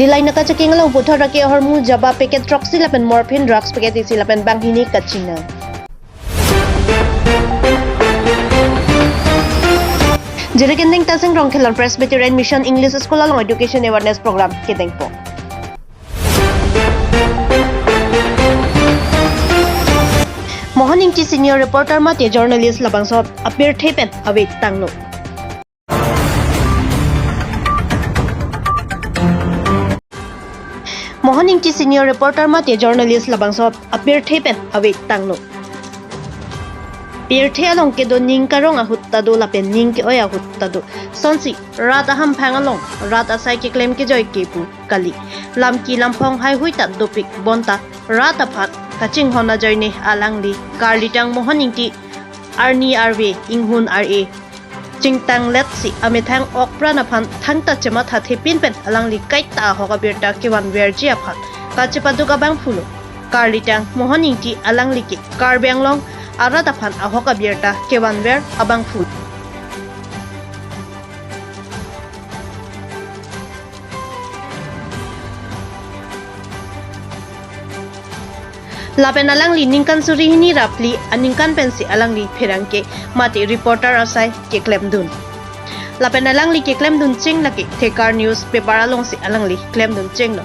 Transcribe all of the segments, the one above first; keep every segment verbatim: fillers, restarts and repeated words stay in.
Dillai Nakacheking along puthot rake ahormu jaba packet throksi lapen morphine drugs packet isi lapen banghini kachinang. Jirikinding Tasing Rongkhelon Presbyterian Mission English School along education awareness program kedengpo. Mohan Ingti senior reporter mate journalist labangso apirthe pen ave tanglo. Mohan Ingti senior reporter mate journalist labangso apirthe pen ave tanglo. Pirthe along kedo ning karong ahut ta do lapen ning ke-oi ahut ta do. Sonsi rat ahamphang along rat asai keklem kejoi ke pu kali. Lamki lamphong haihui ta dopik bonta rat aphan kachinghon ajoine alangli karlitang Mohan Ingti arni arve inghun ar-e chingtangletsi amethang okpran aphan thangta chemathathepin pen alangli kaita ahok abirta kevanverji aphan kachepaduk abangphulo. Karlitang Mohan Ingti alangli ke Karbi Anglong arat aphan ahok abirta kevanver abangphu. Lapen alangli ningkan suri hini ra phli aningkan pensi alangli pherangke mate reporter asai keklemdun. Lapen alangli keklemdun cheng lake Thekar News Paper alongsi alangli klemdun chenglo.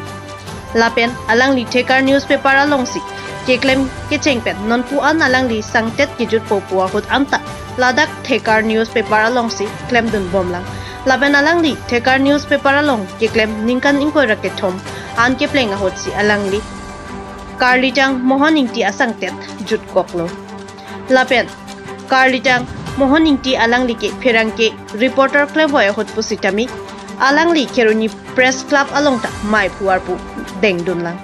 Lapen alangli Thekar News Paper alongsi keklem kecheng pen nonpu an alangli sangtet kejutpo pu ahut anta ladak Thekar News Paper alongsi klemdun bomlang. Lapen alangli Thekar News Paper along keklem ningkan ingkoi ra kethom an kepleng ahutsi alangli karlitang Mohan Ingti asangtet jutkoklo. Lapen karlitang Mohan Ingti alangli ke pherangke reporter klemvoi ahut pusitame alangli Kheroni Press Club along ta maiphu arpu dengdunlang.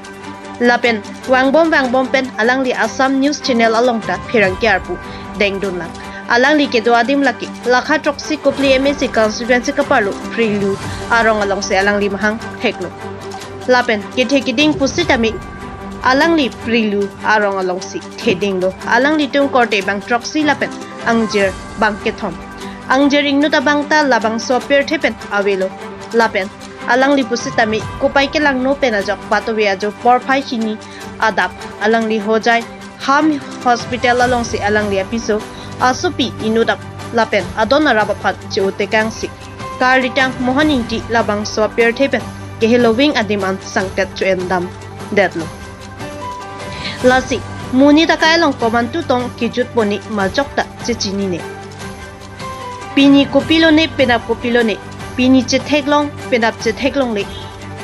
Lapen vangbom vangbom pen alangli Assam News Channel along ta pherangke arpu dengdunlang. Alangli kedo adim lake lakha throksi kopli M A C constituency kaparlo Prilu arong alongsi alangli mahang theklo. Lapen kethe keding pusitame alangli Prilu arong alongsi thedinglo. Alanglitum korte bang throksi lapen angjir bang kethom. Angjir ingnut abang ta labangso apirthe pen avelo. Lapen alangli pusitame kopai kelangno pen ajok patuve ajo porphai hini adap alangli Hojai Ham Hospital alongsi alangli apiso asopi inut ap lapen adon arap aphan che-otekangsi karlitang Mohan Ingti labangso apirthe pen keheloving adim an sangtet cho-endamdetlo. Lasi monit akai along komantu tong kejutpo ne majok ta chechinine. Pini kopilone penap kopilone, pini chetheklong penap chetheklongle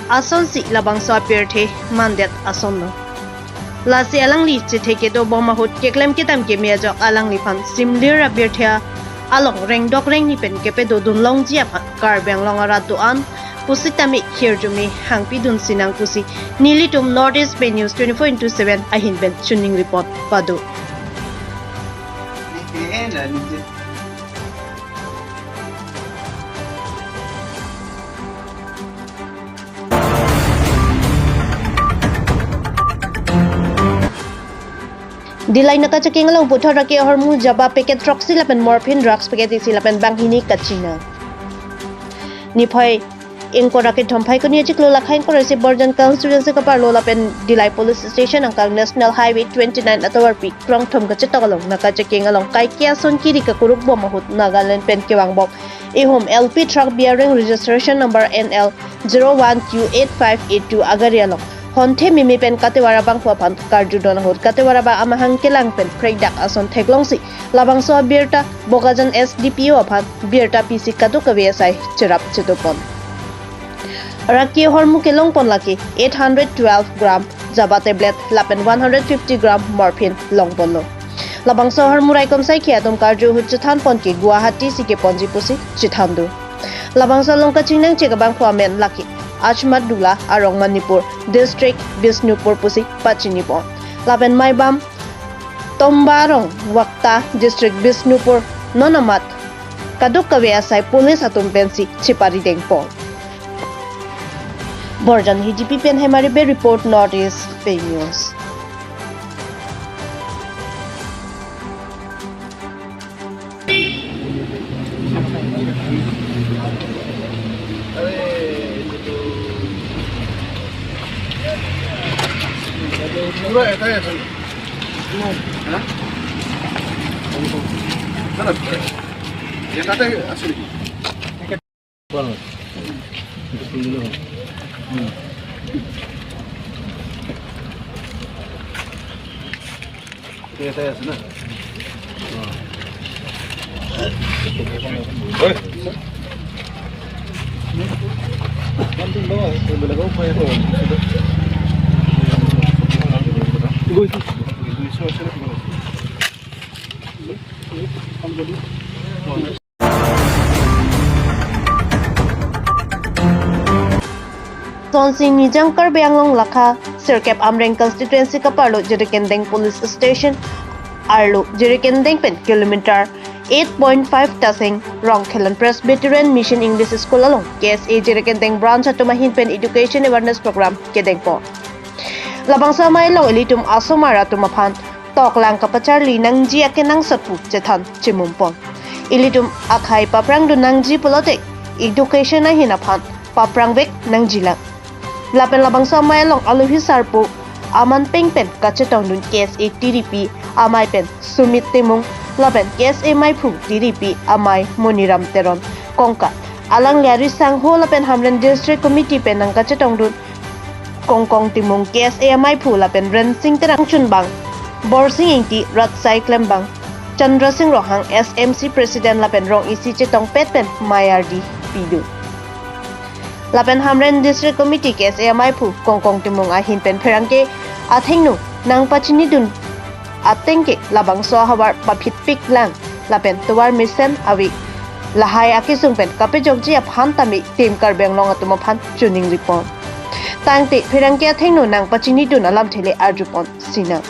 asonsi labangso apirthe mandet asonlo. Lasi alangli chethe kedo bom ahut keklem kedam keme ajok alangliphan simlir abirthe along rengdok rengni pen kepedodun longji aphan Karbi Anglong arat do-an pusitame hirjume hangpidun sinang pusi nelitum North East Pei News twenty-four into seven ahin pen chuning report pado. Dillai Nakacheking along puthot rake ahormu jaba packet throksi lapen morphine drugs packet isi lapen banghini kachinang. Niphai ingkoi ra kethom Phaikuni achiklo lakha ingkoi ra isi Borjan constituency kaparlo lapen Dillai police station angkang National Highway twenty-nine atovarpi krongthom kachetok along Nakacheking along kaike ason kiri kakuruk bom ahut Nagaland pen kevangbom ihum L P truck bearing registration number N L zero one Q eight five eight two agari along honthe mimi pen katovar abangphu aphan karjudon ahut katovar abang amahang kelang pen phrekdak ason theklongsi labangso abirta Bokajan S D P O aphan birta pisi kadokave asai cherap chetopon. Rake ahormu kelongpon lake eight hundred twelve gram jaba tablet lapen one hundred fifty gram morphine longponlo. Labangso ahormu raikom saikhi atum karju ahut chethanpon ke Guwahati si keponji pusi chethandu. Labangso along kachingnang chek abangphu amen lake Achmadula arong Manipur district Bishnupur pusi pachinipon. Lapen Maibam Tomba arong Wakta district Bishnupur non amat kadokave asai police atum pensi chepari dengpon. Borjan Hidipi pen Hemari Bey report, North East Pei News. পুরা এটাই আছে। হ্যাঁ? না, না, এটাতে আছে নাকি? এটাই আছে না? Sonsi Nijang Karbi Anglong lakha sirkep Amreng constituency kaparlo Jirikindeng Police Station arlo Jirikindeng pen kilometer eight point five Taseng Rongkhelan Presbyterian Mission English School along K S A Jirikindeng branch atum ahin pen education awareness program kedengpo. Labangso amei along ilitum asomar atum aphan toklang kapacharli nangji akenangsot pu chethan chimumpon. Ilitum akhei paprangdun nangji pulote education ahin aphan paprangvek nangjilang. Lapen labangso amei along alohi sarpo aman peng pen kachetongdun K S A T D P amei pen Sumit Timung lapen K S A meiphu T D P amei Moniram Teron kongkat. Alangli ari sangho lapen Hamren District Committee pen nangkachetongdun Kongkong Timung, K S A ameiphu lapen Rensing Terang chunbang, Borsing Ingti, Ratsai Klembang, Chandra Sing Ronghang, S M C President lapen rong isi chetongpet pen mei ardi pidun. Lapen Hamren District Committee K S A ameiphu Kongkong Timung ahin pen pherangke athengno nangpachinidun ateng ke labangso ahavar paphitpiklang lapen tovar mesen ave lahai akesung pen kapejokji aphan tame Team Karbi Anglong atum aphan chuning ripon. Tangte pherangke athengno nangpachinidun alamthe le arjupon sinang.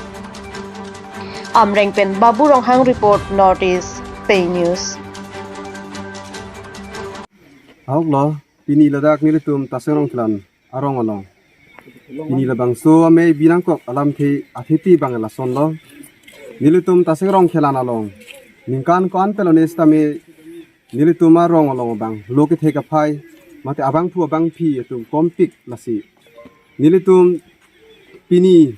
Amreng pen Babu Ronghang report, North East Pei News. Ahok lo, pini ladak nelitum Taseng Rongkhelan arong along pini labangso amei binangkok alamthe athepi abang lason lo. Nelitum Taseng Rongkhelan along ningkan ko-an pelone sitame nelitum arong along abang lo kethe kaphai mate abangphu abangphi atum kompik lasi. Nelitum pini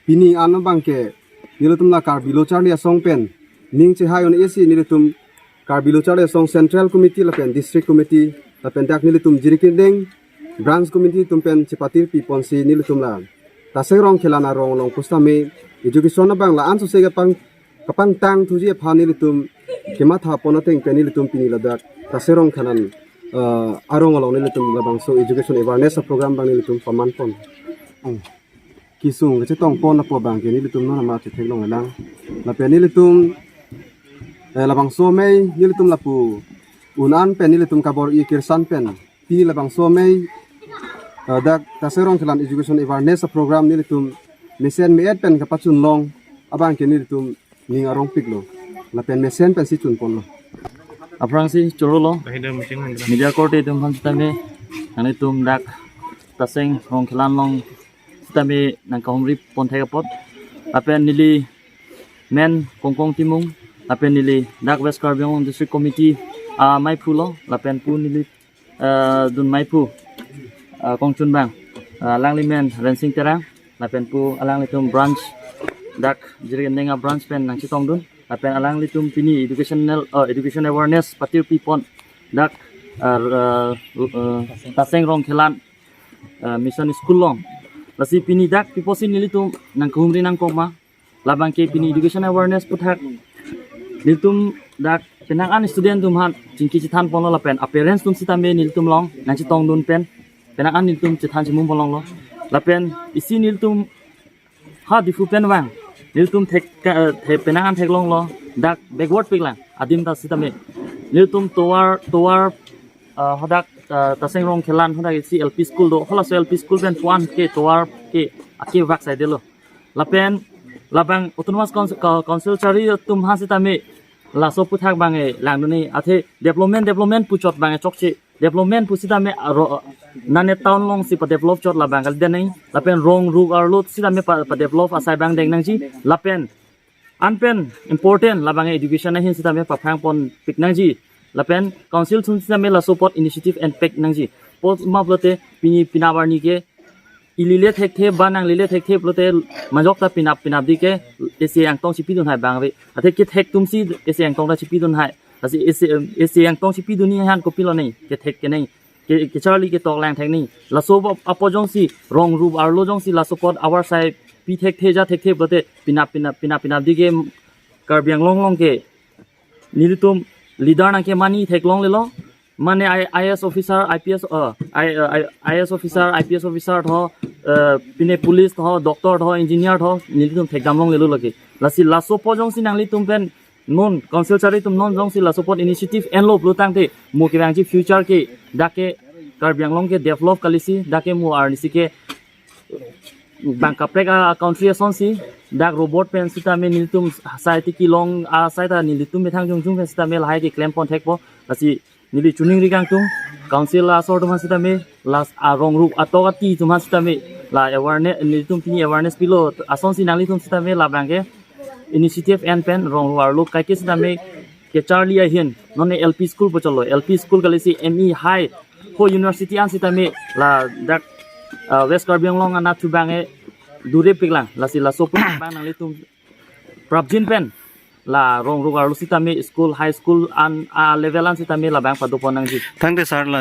pini an abang ke nelitum la Karbi Lo Charli Asong pen ning chehai un-e si nelitum Karbi Lo Charli Asong Central Committee lapen District Committee lapen dak nelitum Jirikindeng Branch Committee atum pen chepatir piponsi nelitum la Taseng Rongkhelan arong along pusitame education abang la-an sose kapang kapangtang thuji aphan nelitum kematha pon ateng pen nelitum pini ladak Taseng Rongkhelan, eh, arong along nelitum labangso education awareness program abang nelitum pamanpon. Hmm. Kesung kachetongpon apo abang ke nelitum non ama chetheklonglelang. Lapen nelitum, eh, labangso amei nelitum lapu un-an pen nelitum kabor-i kirsan pen pini labangso amei, eh, dak Taseng Rongkhelan education awareness program nelitum mesen me-et pen kapachunlong abang ke nelitum ning arongpiklo. Lapen mesen pensi chunponlo. Aphrangsi chorolo. Media korte atum aphan sitame nanglitum dak Taseng Rongkhelan along sitame nangkahumri ponthek apot. Lapen neli men Kongkong Timung, lapen neli dak West Karbi Anglong District Committee ameiphu lo, lapen pu neli, eh, dunmeiphu, eh, kongchunbang, eh, alangli men Rensing Terang, lapen pu alanglitum branch dak Jirikindeng abranch pen nangchetongdun, lapen alanglitum pini educational, eh, education awareness patir pipon dak, eh, eh, eh, Taseng Rongkhelan, eh, Mission School along. Lasi pini dak piposi nelitum nangkahumri nangkok ma. Labang ke pini education awareness aputhak nelitum dak penang an student atum aphan chingki chethanponlo lapen a-parents atum sitame nelitum along nangchetongdun pen penang an nelitum chethan chimum ponlonglo. Lapen isi nelitum ha Diphu pen vang nelitum thek ka, eh, the penang an theklonglo dak backward piklang adim ta sitame nelitum tovar tovar, eh, hadak, eh, Taseng Rongkhelan hadak isi L P school do, halaso L P school pen puan ke tovar ke akevak saidelo. Lapen labang Autonomous Council, Council charli atum aphan sitame laso aputhak abang e langdun-e, athe development development puchot abang e chokche, development pusitame aro nane town alongsi padevelop chot labang kali deng nang, lapen rong ruk arlo sitame pa, padevelop asai abang deng nangji, lapen an pen important labang e education ahin sitame paphrangponpik nangji, lapen council atum sitame laso apot initiative enpek nangji. Apot ma pulote pini penap arni ke Ilile thekthe ba nanglile thekthe pulote majok ta pinap pinap di ke isi angtong chipidun hai bang ave. Athe kethek atum si isi angtong ta chipidun hai. Lasi isi, isi angtong chipidun ni han kopilo ne kethek ke ne. Ke, kecharli ketok lang thek ne. Laso ap-, apo jongsi rong rup arlo jongsi laso apot avar sai pi thekthe ja thekthe pulote pinap pinap pinap pinap di ke Karbi Anglong along ke nelitum leader nangke mani theklonglelo. Mane I, IAS officer, IPS, uh, I, uh, I, IAS officer, IPS officer tho, uh, pine police tho, doctor tho, engineer tho, nelitum thekdamlonglelo lake. Lasi laso apo jongsi nanglitum pen non council chari atum non jongsi laso apot initiative enlo pulo tangte mo kevangji future ke dak ke Karbi Anglong ke develop kalisi, dak ke mo arnisi ke bang kaprek a country asonsi dak robot pen sitame nelitum sai ti kelong asai ta nelitum methang jongjong pen sitame lahai keklem pon thekpo. Lasi neli choningri kangtung council asor atum aphan sitame, lasi arong rup atok ati atum aphan sitame la awareness, nelitum pini awareness pilo asonsi nanglitum sitame labang ke initiative en pen rong rup arlo kaike sitame kecharli ahin non LP school pu cholo, LP school kalisi ME high ho university an sitame ladak, uh, West Karbi Anglong anatthu bang e dure piklang. Lasi laso apo bang nanglitum prapjin pen la rong rup arlo sitame school, high school an a level an sitame labang padopon nangji. Tangte sir la